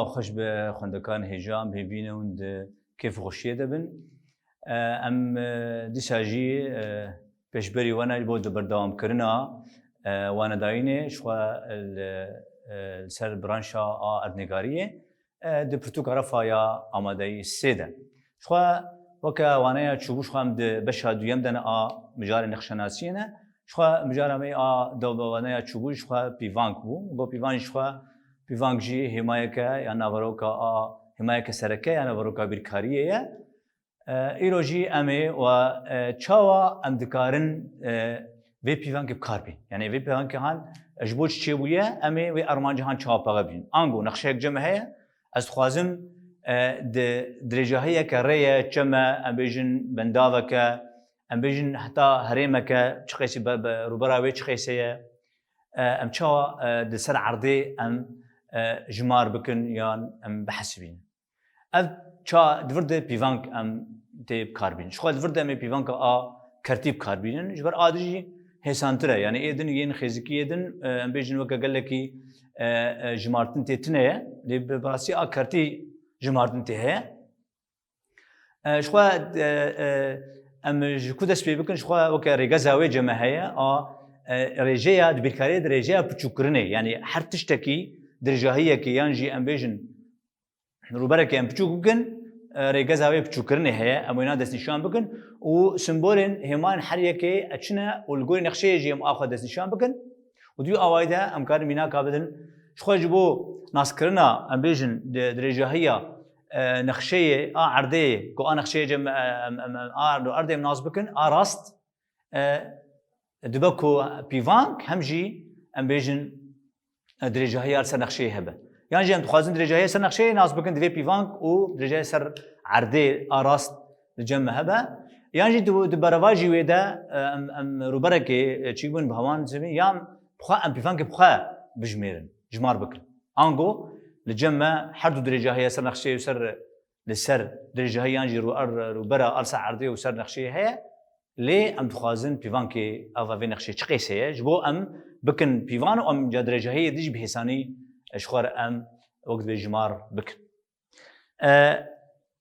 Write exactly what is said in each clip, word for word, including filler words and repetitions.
Xweş be xwendekarên hêja, em hêvî ne hûn di kêf û xweşiyê de bin. E, em, e, dîsa jî, e, pêşberî we ne bo di berdewamkirina, e, wanedayînê ji xwe li, e, li ser branşa a erdnîgariyê, e, di pirtûka refa ya amadeyî sê de. Ji xwe weke waneya çûbû ji xwe em di beşa duyem de ne a mijarê nexşenasiyê ne. Ji xwe mijara me a dewaneya çûbû ji xwe pîvank bû. Go pîvan jî ji xwe pîvank jî hêmayeke ya naveroka a hêmayeke sereke ya naveroka bîrkariyê ye. E, îro jî em ê we, e, çawa em dikarin, e, vê pîvankê bi kar bîn? Yanî vê pîvankê han, e, ji bo çi çêbûye, em ê wê armancê han çawa pere bîn? Ango nexşeyek cem heye, ez dixwazim, e, di dirêjahiyeke rê ye, çem e, em bêjin bendaveke, em bêjin heta herêmeke, çi qeysî be, be, rûbera wê çi qeyse ye, e, em çawa, e, di ser erdê em, e, jimar bikin yan em bihesibînin? Ev ça di vir de pîvank em tê bi kar bînin. Ji xwe di vir de em ê pîvanka a kertî bi kar bînin. Ji ber a din jî hêsantir e. Yanî ê din yên xêzikî yê din, e, em bêjin weke gelekî, e, e, jimartin tê tune ye. Lê bi, bi rastî a kertî jimartin tê heye. E, ji xwe, e, e, em ji ku dest pê bikin, ji xwe weke rêgeza wê cem e heye, a, e, rêjeya, di bîrkariyê de rêjeya piçûkkirinê, yanî her tiştekî dirêjahiyekê yan jî em bêjin rûberekê em piçûk bikin, e, rêgeza wê piçûkkirinê heye, em wêna destnîşan bikin û simbolên hêmayên her yekê e çi ne û li gorî nexşeyê jî em a xwe destnîşan bikin û di wî awayî de em karin mînaka bidin. Ji xwe ji bo naskirina, em bêjin, di-, dirêjahiya, e, nexşeyê a erdê, ku a nexşeyê cem, e, em, em, em, a erd û erdê em nas bikin, a rast, e, dibe ku pîvank hem jî, em bêjin, e, dirêjahiya li ser nexşeyê hebe. Yan jî em dixwazin dirêjahiya ser nexşeyê nas bikin, divê pîvank û dirêjahiya ser erdê a rast li cem me hebe. Yan jî di, di berevajî wê de, e, em, em rûberekê, e, çîbûn bi hewan zimî, yan bi xwe em pîvankê bi xwe bijmêrin, jimar bikin. Ango li cem me her du dirêjahiya ser nexşeyê û ser, li ser dirêjahî yan jî rû-, er-, rûbera a li ser erdê û ser nexşeyê heye. Lê em dixwazin pîvankê ava vê nexşê çi qeyse ye, ji bo em bikin pîvan û em ca dirêjahiyê dî jî bi hêsanî, e, ji xwe re em wek divê jimar bikin. E,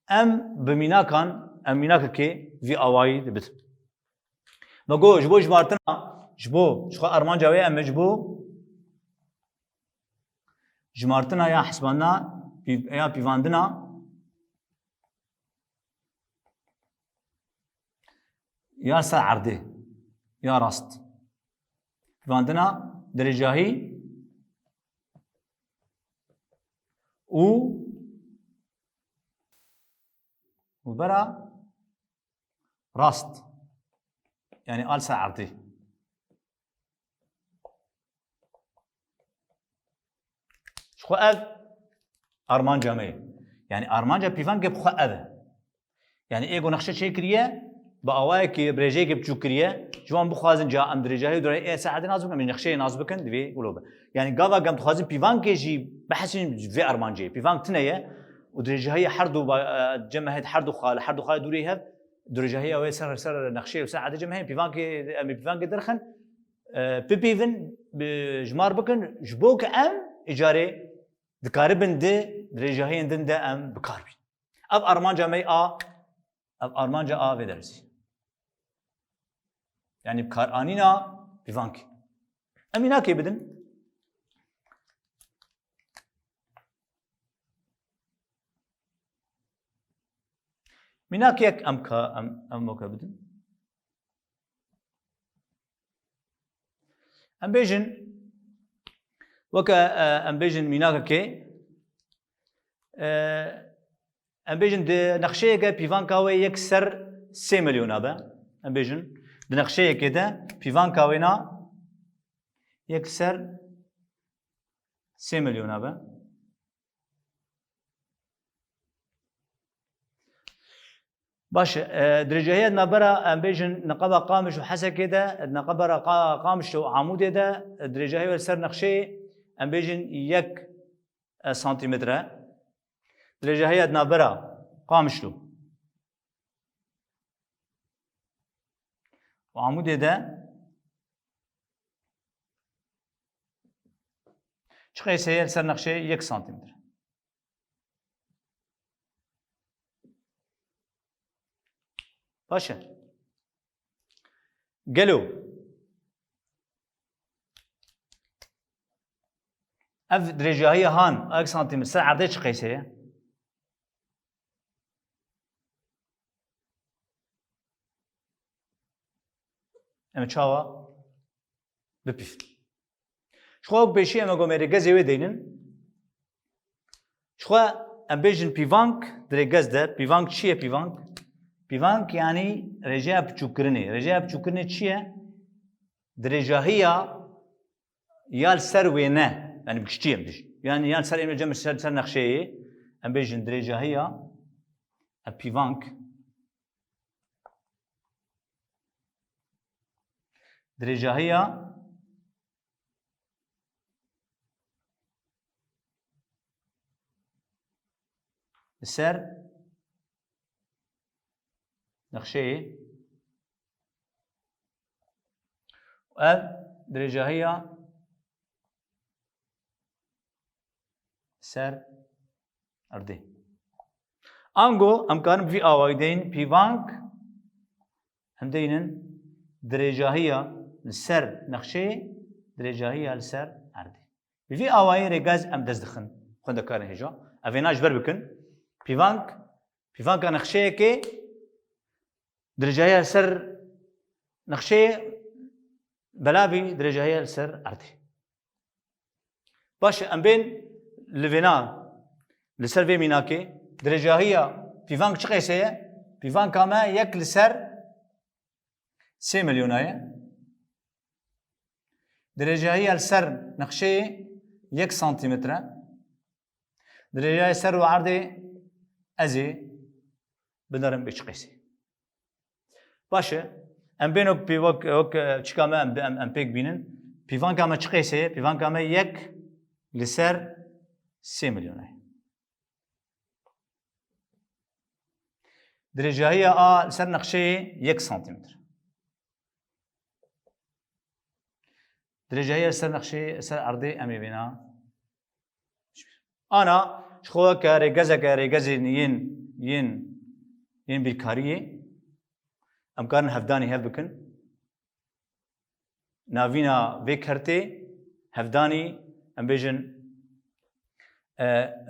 em bi mînakan, em mînakekê vî awayî dibidin. Me got, ji bo jimartina, ji bo, ji xwe armanca wê em ê ji bo jimartina ya hesibandina pî-, ya pîvandina ya ser erdê, ya rast. Pîvandina dirêjahî û, û bera rast. Yanî a li ser erdê. Ji xwe ev armanca me ye. Yanî armanca pîvankê bi xwe ev e. Yanî ê ku nexşe çêkiriye, bi awayekî, bi rêjeyekê biçûk kiriye. Ji wan bixwazin ca em dirêjahî û durayê ê ser erdê nas bikin, em ê nexşeyê nas bikin, divê wilo be. Yanî gava em dixwazin pîvankê jî bihesînin ji vê armancê. Pîvank tune ye û dirêjahiya her du ba-, e, cem heyet her du xal, her du xalê dûrê hev, dirêjahiya wê ser, ser nexşeyê û ser erdê cem heye. Pîvankê, em ê pîvankê derxin, e, bipîvin, bi, jimar bikin, ji bo ku em îcarê dikaribin di dirêjahiyên din de em bi kar bîn. Ev armanca me a, ev armanca a vê dersî. Yanî bikaranîna pîvankê. Em mînakê bidin. Mînakek em ka, em, em weke bidin. Em bêjin, weke, e, em bêjin mînakekê, e, em bêjin di nexşeyeke pîvanka wê yek ser sê milyona be. Em bêjin, di nexşeyekê de pîvanka wê na yek ser sê milyona be. Baş e, e, dirêjahiya di navbera, em bêjin, niqaba Qamiş û Hesekê de, di navbera Qa-, Qamişlo û Amûdê de, e, dirêjahî wê li ser nexşeyê, em bêjin, yek, e, santîmetre. Dirêjahiya di navbera Qamişlo û Amûdê de çi qeyse ye li ser nexşeyê? Yek santîmetre. Baş e. Gelo ev dirêjahiya han a yek santîmetr ser erdê çi qeysê ye? Em çawa bipîv. Ji xwe wek pêşî em ê gomê rêgezê wê deynin. Ji xwe em bêjin pîvank di rêgez de. Pîvank çi ye pîvank? Pîvank yanî rêjeya piçûkirinê. Rêjeya piçûkirinê çi ye? Dirêjahiya ya li ser wêne. Yanî bi giştî em dijî. Yanî ya li ser êmê cem ser, ser nexşeyê. Em bêjin dirêjahiya, e, pîvank. Dirêjahiya li ser nexşeyê. Ev dirêjahiya ser erdê. Ango em karin bi vî awayî deynin pîvank, em deynin dirêjahiya li ser nexşeyê, dirêjahiya li ser erdê. Bi vî awayî rêgez em dest dixin xwendekarên hêja. Ev vêna ji ber bikin. Pîvank, pîvanka nexşeyekê dirêjahiya li ser nexşeyê belavî dirêjahiya li ser erdê. Baş e, em bên li vêna, li ser vê mînakê, dirêjahiya pîvank çi qeysê ye? Pîvanka me yek li ser sê milyona ye. Dirêjahiya li ser nexşeyê yek santîmetre. Dirêjahiya ser û erdê ez ê binerim bê çi qeysê. Baş e. Em bên wek pî-, wek, wek, e, çika me em, em, em pêk bînin. Pîvanka me çi qeysê ye? Pîvanka me yek li ser sê milyon e. Dirêjahiya a li ser nexşeyê yek santîmetr. Dirêjahiya li ser nexşeyê, li ser erdê em ê vêna. Ana, ji xwe weke rêgezeke, rêgezên yên, yên, yên bîrkariyê, em karin hevdanî hev bikin. Navîna vê kertê, hevdanî, em bêjin, e,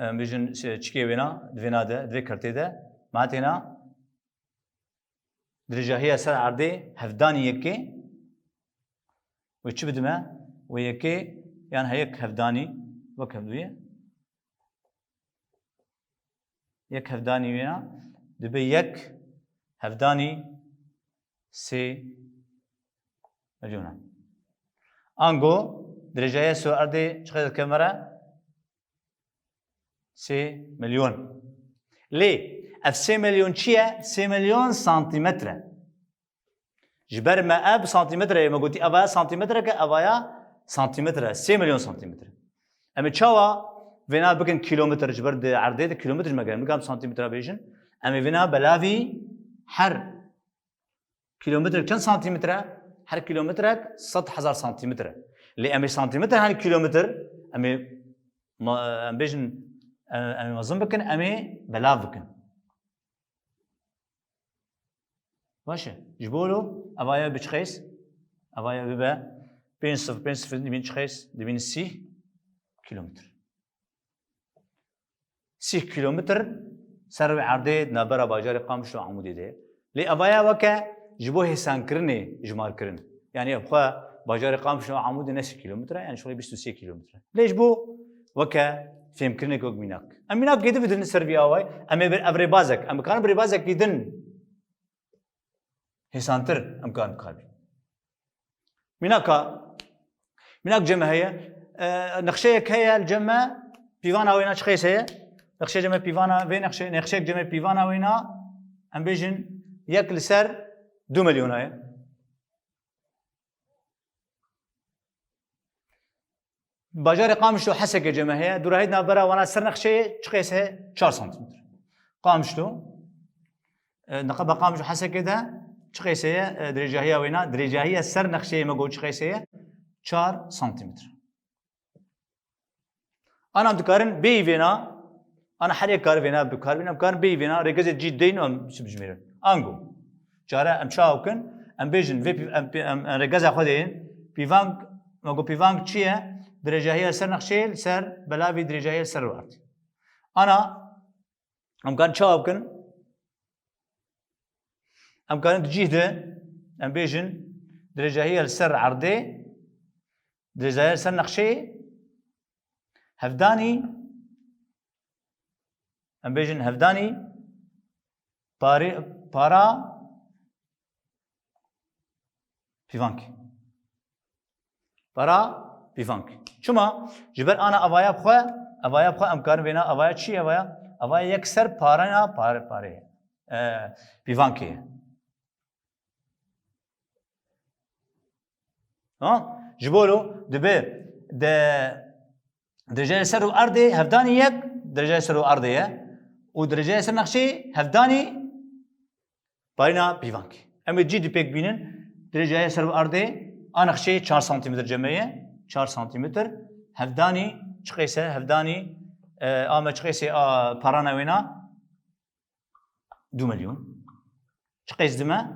em bêjin, e, çikê wêna, di vêna de, di vê kertê de, me hatêna, dirêjahiya ser erdê hevdanî yekê, wê çi bidime? Wê yekê yan heyek hevdanî wek hevdû ye. Yek hevdanî wêna dibe yek hevdanî sê milyon e. Ango dirêjahiya ser erdê çiqas dike me re? Sê milyon. Lê ev sê milyon çi ye? Sê milyon santîmetre. Ji ber me ev santîmetre ye, me gotî evaya santîmetreke, evaya santîmetre, sê milyon santîmetre. Em ê çawa vêna bikin kîlometre, ji ber di erdê de kîlometre me gerin, bikin em santîmetre bêjin. Em ê vêna belavî her kîlometrek çend santîmetre? Her kîlometrek sed hezar santîmetre. Lê em ê santîmetre her kîlometr, em ê ma-, em bêjin, em, em ê mezin bikin, em ê belav bikin. Baş e. Ji bo lo, evaya bi çi qeys? Evaya bibe pênc sifir, pênc sifir dibîn çi qeys? Dibîn sî kîlometr. Sî kîlometr ser wê erdê di navbera bajarê Qamişlo û Amûdê de ye. Lê evaya weke ji bo hêsankirinê jimarkirin. Yanî ev xwe bajarê Qamişlo û Amûdê ne sî kîlometr e, yanî şixulê bîst û sê kîlometr e. Lê ji bo weke fêmkirinê wek mînak. Em mînakê din bidin ser vî awayî, em ê bir ev rêbazek, em bikarin bi rêbazekî din hêsantir em karin bikarbîn. Mînaka, mînak cem heye. E, nexşeyek heye li cem me, pîvana wêna çi qeys heye? Nexşe cem pîvana, vê nexşe, nexşeyek cem pîvana wêna, em bêjin yek li ser du milyon heye. Bajarê Qamişlo Hesekê cem heye. Dûrahî di navbera wana ser nexşeyê çi qeys heye? Çar santîmetr. Qamişlo, e, neqeba Qamişlo Hesekê de çi qeys heye? E, dirêjahiya wêna, dirêjahiya ser nexşeyê me got çi qeys heye? Çar santîmetr. Ana em dikarin bêyî vêna, ana her yek kar vêna bikar bîne, em karin bêyî vêna, rêgezê cî deyn û em çi bijmêrin. Ango. Cara em çawa bikin? Em bêjin, vê pî-, em pî-, em, em rêgeza xwe deyên, pîvank, me got pîvank çi ye? Dirêjahiya li ser nexşeyê, li ser belavî dirêjahiya li ser û erdê. Ana, em karin çawa bikin? Em karin di cih de, em bêjin, dirêjahiya li ser erdê, dirêjahiya li ser nexşeyê, hevdanî, em bêjin hevdanî parê, para pîvankê. Para pîvankê. Çima? Ji ber ana avaya bi xwe, avaya bi xwe em karin vêna avaya çi ye avaya? Avaya yek ser parena pare, parê. E, pîvankê ye. Ha? Ji bo lo dibe de dirêjayê ser û erdê hevdanî yek dirêjayê ser û erdê ye û dirêjayê ser nexşê hevdanî parîna pîvankê. Em ê cî di pêk bînin, dirêjayê ser û erdê a nexşê çar santîmetr cem me ye, çar santîmetr, hevdanî çi qêse, hevdanî, e, a me çi qêsê a parana wêna? Du milyon. Çi qês dime?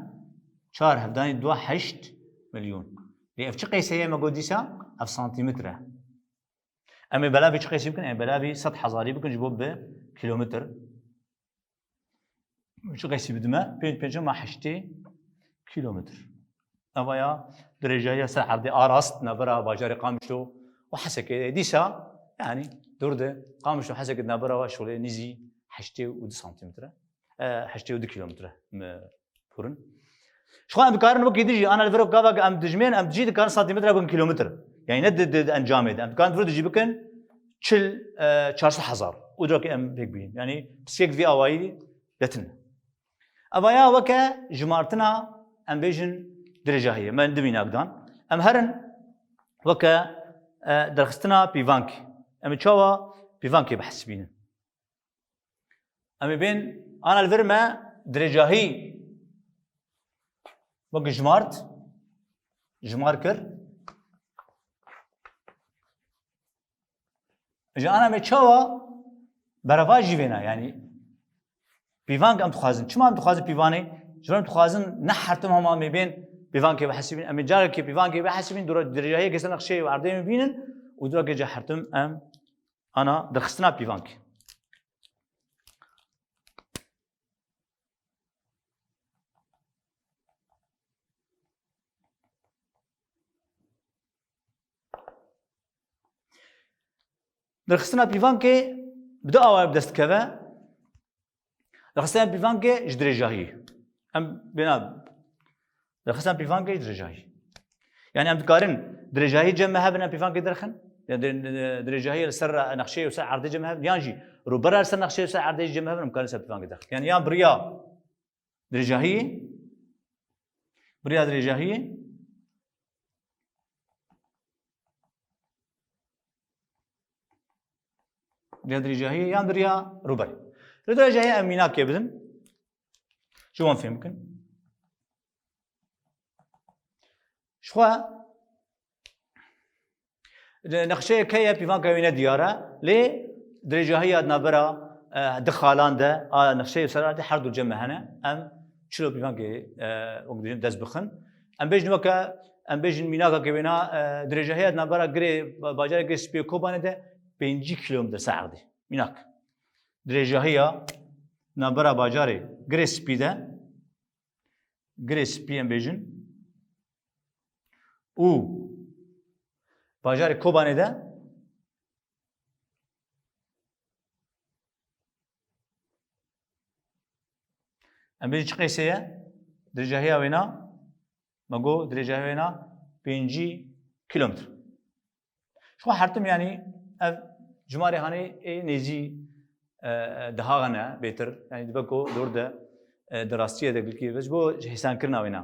Çar hevdanî du heşt milyon. Lê ev çi qêsê ye me got dîsa? Ev santîmetr e. Em ê belavî çi qêsî bikin? Em ê belavî sed hezarî bikin ji bo bi kîlometr. Çi qêsî bidime? Pênc pêncema heştê kîlometr. Eva ya dirêjahiya ser erdê a rast navbera bajarê Qamişlo û Hesekê. Dîsa, yanî, dûr de Qamişlo Hesekê di navbera wa şolê nîzî heştê û du santîmetre. E, heştê û du kîlometre me purin. Ji xwe em dikarin wekî dijî, ana li vir gava em dijmên, em dijî dikarin santîmetre bikin kîlometre. Yanî ne di, di, di encamê de. Em dikarin vir dijî bikin çil, e, çar sed hezar. Û dira ki em pêk bînin. Yanî pirsgirêk vî awayî de tune. Eva ya weke jimartina, em bêjin, dirêjahiyê. Me du mînak dan. Em herin weke, e, derxistina pîvankê. Em ê çawa pîvankê bihesibînin? Em ê bên ana li vir me dirêjahî weke jimart, jimar kir. Ji ana me çawa berevajî vêna, yanî pîvank em dixwazin. Çima em dixwazin pîvanê? Ji ber em dixwazin ne hertim hema em ê bên pîvankê bihesibîn. Em ê carekê pîvankê bihesibîn, dûra dirêjahiyekê ser nexşeyê û erdê em ê bînin û dûrakê ca hertim em ana derxistina pîvankê. Derxistina pîvankê bi du awayî bi dest dikeve. Derxistina pîvankê ji dirêjahiyê. Em bêna derxistina pîvankê ji dirêjahiyê. Yanî em dikarin dirêjahiyê cem me hebin, em pîvankê derxin. Ya di-, di-, dirêjahiyê li ser nexşeyê û ser erdê cem me hebin. Yan jî rûbera li ser nexşeyê û ser erdê jî cem me hebin, em karin ser pîvankê derxin. Yanî ya biriya dirêjahiyê, biriya dirêjahiyê, biriya dirêjahiyê yan biriya rûberê. Li dirêjahiyê em mînakê bidin. Ji wan fêm bikin. Ji xwe, nexşeyek heye, pîvanka wî ne diyar e, lê dirêjahiya di navbera, e, di xalan de a nexşeyê ser erdê her du cem me hene. Em çilo pîvankê, e, wek dibêjin, dest bixin. Em bêjin weke, em bêjin mînakeke wêna, e, dirêjahiya di navbera girê, ba-, bajarê Girê Spî û Kobanê de pêncî kîlometre ser erdê. Mînak. Dirêjahiya navbera bajarê Girê Spî de Girê Spî em bêjin. Û bajarê Kobanê de em bêjin çi qêsê ye? Dirêjahiya wêna, me got dirêjahiya wêna pêncî kîlometre. Ji xwe hertim, yanî ev cimarê hanê ê nêzî, e, e, deha ne bêtir. Yanî dibe ku dor de, e, di rastiyê de gilkî ve ji bo hêsankirina wê ne.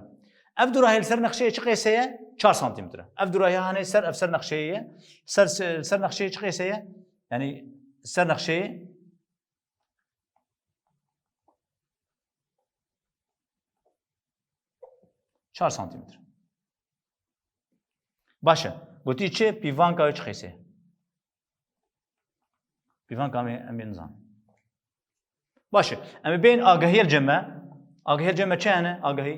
Ev dûrahî li ser nexşeyê çi qêse ye? Çar santîmetre. Ev dûrahî hanê ser, ev ser nexşeyê ye. Ser, ser nexşeyê çi qêse ye? Yanî ser nexşeyê çar santîmetre. Baş e. Gotî çi? Pîvanka wê çi qêse? Pîvanka em ê, em ê nizan. Baş e. Em ê bên agahiyê cem me. Agahî cem me çi hene? Agahî.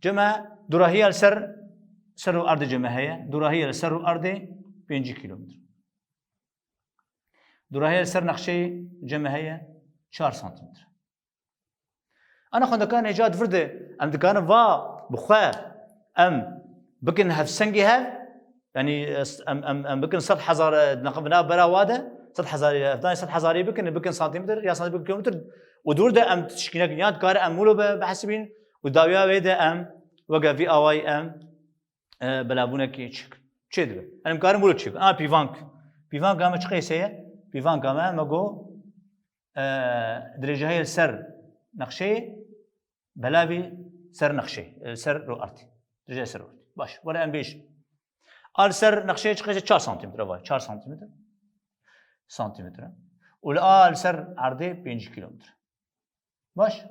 Cem me dûrahiya li ser, ser û erdê cem me heye. Dûrahiya li ser û erdê pêncî kîlometr. Dûrahiya li ser nexşeyê cem me heye çar santîmetr. Ana xwendekar nêca di vir de em dikarin va bi xwe em bikin hevsengê hev, yanî, e, s-, em, em, em bikin sed hezar, e, neqe-, nav bera wa de, sed hezarî, hevdanî sed hezarî bikin, bikin santîmetr, ya santîmetr bikin kîlometr, û dûr de em tişkî nekin. Ya dikare em wilo be, bihesibîn û dawiya wê de em weke vî awayî em, e, belavbûnekî çi, çê dibe. Em karin wilo çêkin. A, pîvank. Pîvanka me çi qeys heye? Pîvanka me, me got, e, dirêjahiyê li ser nexşeyê, belavî ser nexşeyê, e, ser ro erdê. Dirêjahiyê ser ro erdê. Baş, were em bêjin. A li ser nexşeyê çi qeys e? Çar santîmetr, vay, çar santîmetr. Santîmetr. Û li a li ser erdê pêncî kîlometr. Baş.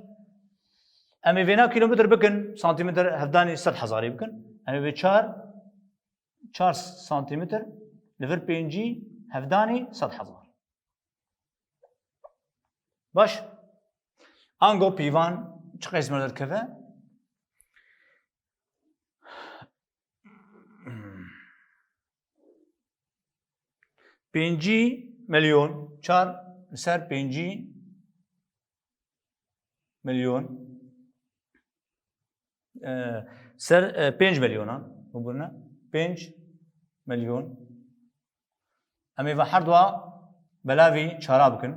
Em ê vêna kîlometr bikin, santîmetr hevdanî sed hezarî bikin. Em ê vê çar, çar santîmetr li vir pêncî hevdanî sed hezar. Baş. Ango pîvan çi qeys me derdikeve? Pêncî milyon, çar li ser pêncî milyon, e, ser, e, pênc milyonan, bibûne pênc milyon. Em ê ve her dua belavî çara bikin.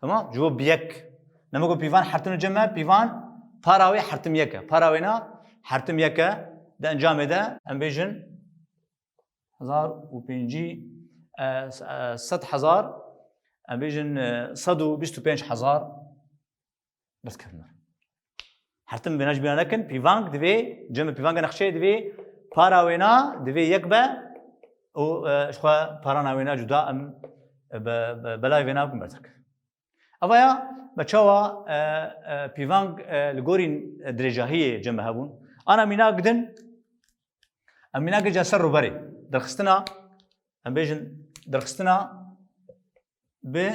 Tamam? Ji bo bi yek. Nema ku pîvan hertim li cem me, pîvan para wê hertim yek e. Para wêna hertim yek e. Di encamê de em bêjin hezar û pêncî, e, s-, e, sed hezar, em bêjin, e, sed û bîst û pênc hezar dest kevin. Hertim vêna ji bîra nekin, pîvank divê, cem pîvanka nexşeyê divê para wêna divê yek be û, e, ji xwe parana wêna cuda em be, be, belayê vêna bikin bertek. Eva ya, me çawa, e, e, pîvank, e, li gorî, e, dirêjahiyê cem hebûn. Ana mînak din, em mînakê ca ser rûberê. Derxistina, em bêjin derxistina bi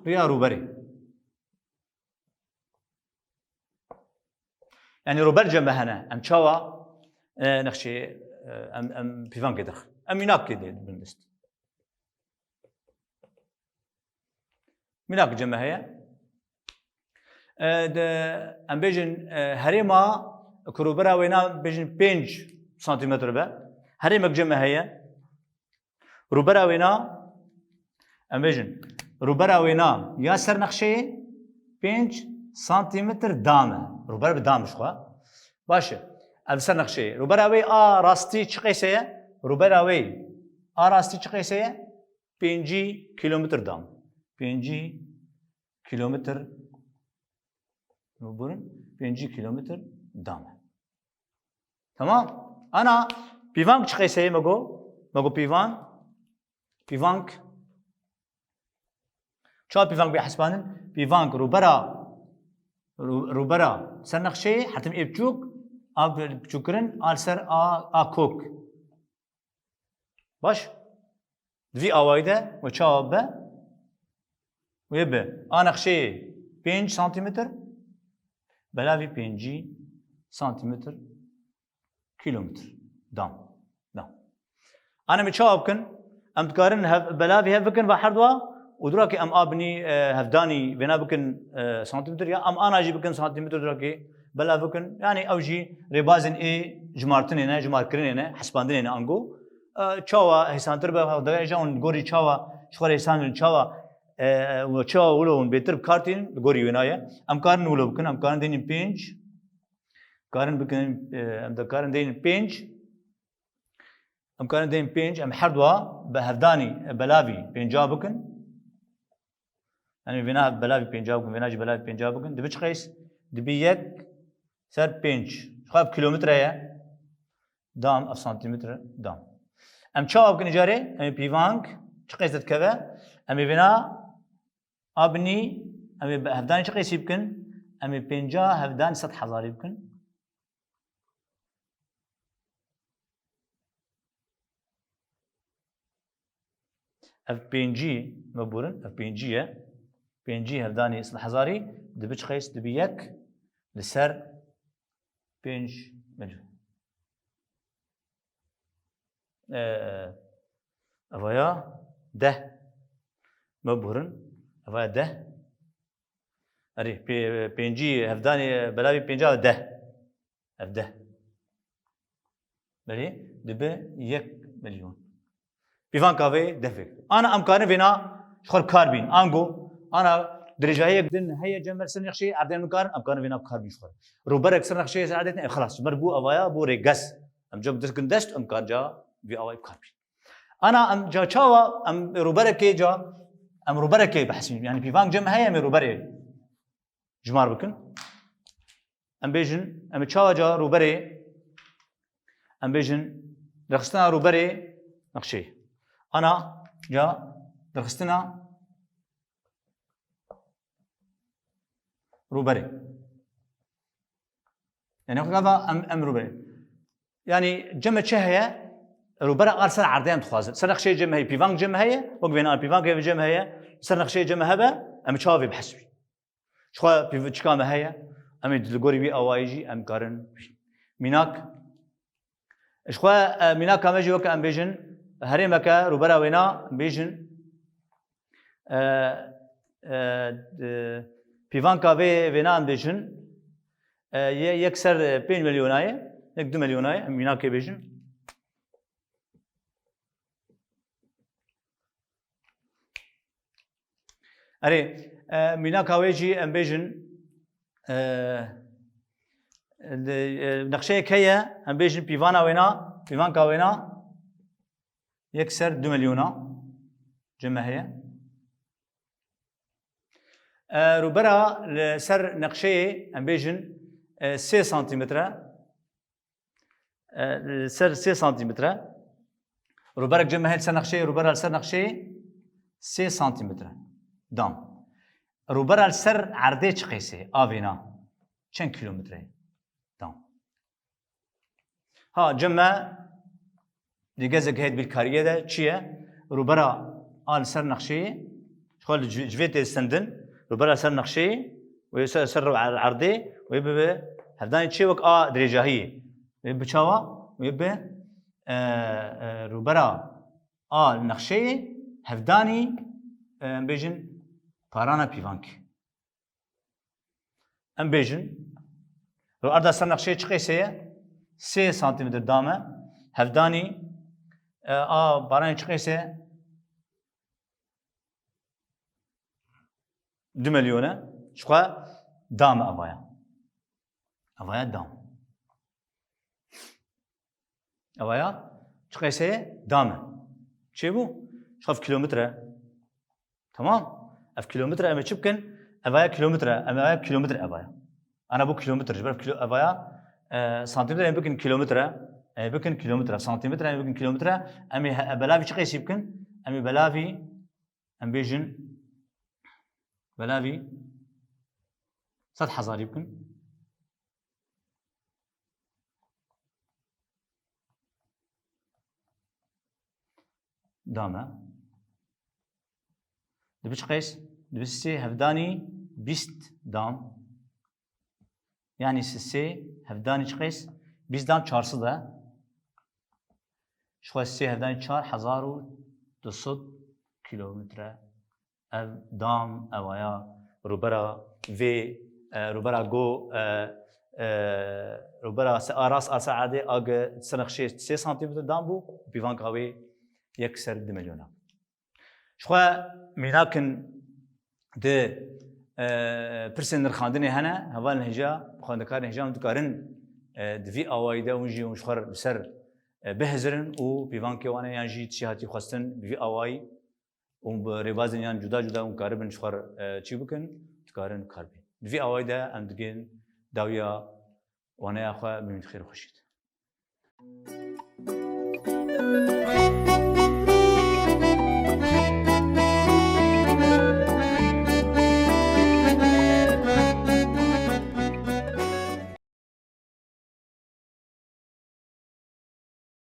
riya rûberê. Yanî rûber cem me hene. Em çawa, e, nexşê, e, em, em pîvankê dirxin. Em mînakê dê bin dest. Mînak cem me heye. E, de, em bêjin, e, herêma ku rûbera wêna bêjin pênc santîmetr be. Herêmek cem me heye. Rûbera wêna, em bêjin, rûbera wêna ya ser nexşeyê pênc santîmetr dam e. Rûber bi dam ji xwe. Baş e. Ev ser nexşeyê. Rûbera wê a rastî çi qeys heye? Rûbera wê a rastî çi qeys heye? Pêncî kîlometr dam. Pêncî kîlometr, biborin, pêncî kîlometr dam e. Tamam. Ana pîvank çi qeys heye me got? Me got pîvan, pîvank. Çawa pîvank bê hesibandin? Pîvank rûbera, rû-, rûbera ser nexşeyê, hertim ê biçûk, a bi-, biçûkkirin, a li ser a, a kok. Baş? Di vî awayî de we çawa be? Wê bi a nexşeyê pênc santîmetr, belavî pêncî santîmetr, kîlometr, dam. Na. Ana em ê çawa bikin? Em dikarin hev, belavî hev bikin ve her dua û dura ki em a binî, e, hevdanî vêna bikin, e, santîmetr ya em ana jî bikin santîmetr dura ki belav bikin. Yanî ew jî rêbazên ê jimartinê ne, jimarkirinê ne, hesibandinê ne ango. E, çawa hêsantir be, xwedayê jan gorî çawa ji xwe rêsandin çawa, e, û çawa wilo hûn bêtir bi kar tînin, li gorî wêna ye. Em karin wilo bikin, em karin deynin pênc, karin bikin, e, em dikarin deynin pênc, em karin deynin pênc, em her dua bi hevdanî, e, belavî pênca bikin. Yanî vêna belavî pênca bikin, vêna jî belavî pênca bikin. Dibi çi qeys? Dibi yek ser pênc. Xwe ev kîlometre ye. Dam, ev santîmetre, dam. Em çawa bikin îcarê? Em ê pîvank çi qeys dikeve? Em ê vêna a binî, em ê hevdanî çi qeysî bikin? Em ê pênca hevdanî sed hezarî bikin. Ev pêncî, me biborin, ev pêncî ye. Pêncî hevdanî sed hezarî, dibi çi qeys, dibi yek li ser pênc milyon. Ee, evaya deh. Me burin. Evaya deh. Erê, pê-, pêncî, hevdanê, belavî pênca deh. Ev deh. Belê, dibe yek milyon. Pîvanka vê deh vê. Ana em karin vêna ji xwe kar bîn. Ango, ana dirêjahiyek din heye cem ser nexşê erdê em karin, em karin vêna kar bîn ji xwe. Rûberek ser nexşê ser erdê em xelas. Ji ber bû evaya, bû rêges. Em cem dirkin dest, em kar ca vî awayî kar bîn. Ana em ca çawa, em rûberekê ca, em rûberekê behsîn. Yani pîvank cem heye, em ê rûberê cimar bikin. Em bêjin, em ê çawa ca rûberê, em bêjin, rexistina rûberê nexşê. Ana ca rexistina rûberê. Yani xwe gava em, em rûberê. Yani cem çi heye? Rûbera a li ser erdê em dixwazin. Ser nexşeyê cem heye, pîvank cem heye, wek vêna pîvank ev cem heye, ser nexşeyê cem hebe, em çawa vê behs bî. Ji xwe pîv-, çika me heye, em ê li gorî wî awayî jî em karin bî. Mînak, ji xwe, e, mînaka me jî weke em bêjin, herêmeke rûbera wêna em bêjin, e, e, e, pîvanka vê wêna em bêjin, e, ye-, yek ser, e, pênc milyona ye, yek du milyona ye, em mînakê bêjin. Erê, e, mînaka wê jî em bêjin, e, li, e, nexşeyek heye, em bêjin pîvana wêna, pîvanka wêna yek ser du milyona cem heye. E, rûbera li ser nexşeyê em bêjin, e, sê santîmetre. E, li ser sê santîmetre. Rûberek cem heye li ser nexşeyê, rûbera li ser nexşeyê sê santîmetre. Dam. Rûbera li ser erdê çi qêsê? A vêna. Çend kîlometre ye? Dam. Ha, cem me lêgezek heye di bîrkariyê de çi ye? Rûbera a li ser nexşeyê, ji xwe li ci-, civê tê sendin, rûbera li ser nexşeyê, wê ser, ser rû er-, erdê, wê bibe hevdanî çê wek a dirêjahiyê. Wê bi çawa? Wê bi, e, e, rûbera a li nexşeyê hevdanî, e, em bêjin parana pîvankê. Em bêjin, rûerda ser nexşeyê çi qêsê ye? Sê santîmetre dam e. Hevdanî, e, a baranê çi qêsê ye? Du milyon e. Ji xwe dam e evaya. Evaya dam. Evaya çi qêsê ye? Dam e. Çêbû? Ji xwe ev kilometre. Tamam? Ev kilometre em ê çi bikin? Evaya kilometre. Em evaya kilometre evaya. Ana bu kilometre. Ji ber ev kilo-, evaya, e, santîmetre em bikin kilometre. Em ê bikin kilometre. Santîmetre em ê bikin kilometre. Em ê he-, belavî çi qêsî bikin? Em ê belavî, em bêjin, belavî sed hezarî bikin. Dam e. Dibe çi qeys? Dibe sê hevdanî bîst dam. Yanî sê hevdanî çi qeys? Bîst dam çar sed e. Ji xwe sê hevdanî çar hezar û du sed kilometre. Ev dam, evaya rûbera vê, e, rûbera go, e, e, rûbera se-, a rast a ser erdê a gi ser nexşê sê santîmetre dam bû, pîvanka wê yek ser du milyona. Ji xwe mînakin di, e, pirsên nirxandinê hene, hevalên hêja, xwendekarên hêja hûn dikarin, e, di vî awayî de hûn jî hûn ji xwe re li ser, e, bihizirin û pîvankê wan e yan jî tiştê hatî xwestin bi vî awayî û bi rêbazên yan cuda cuda hûn karibin ji xwe re, e, çî bikin, dikarin kar bîn. Di vî awayî de em digihên dawiya waneya xwe, bimînin xêr û xweşî de.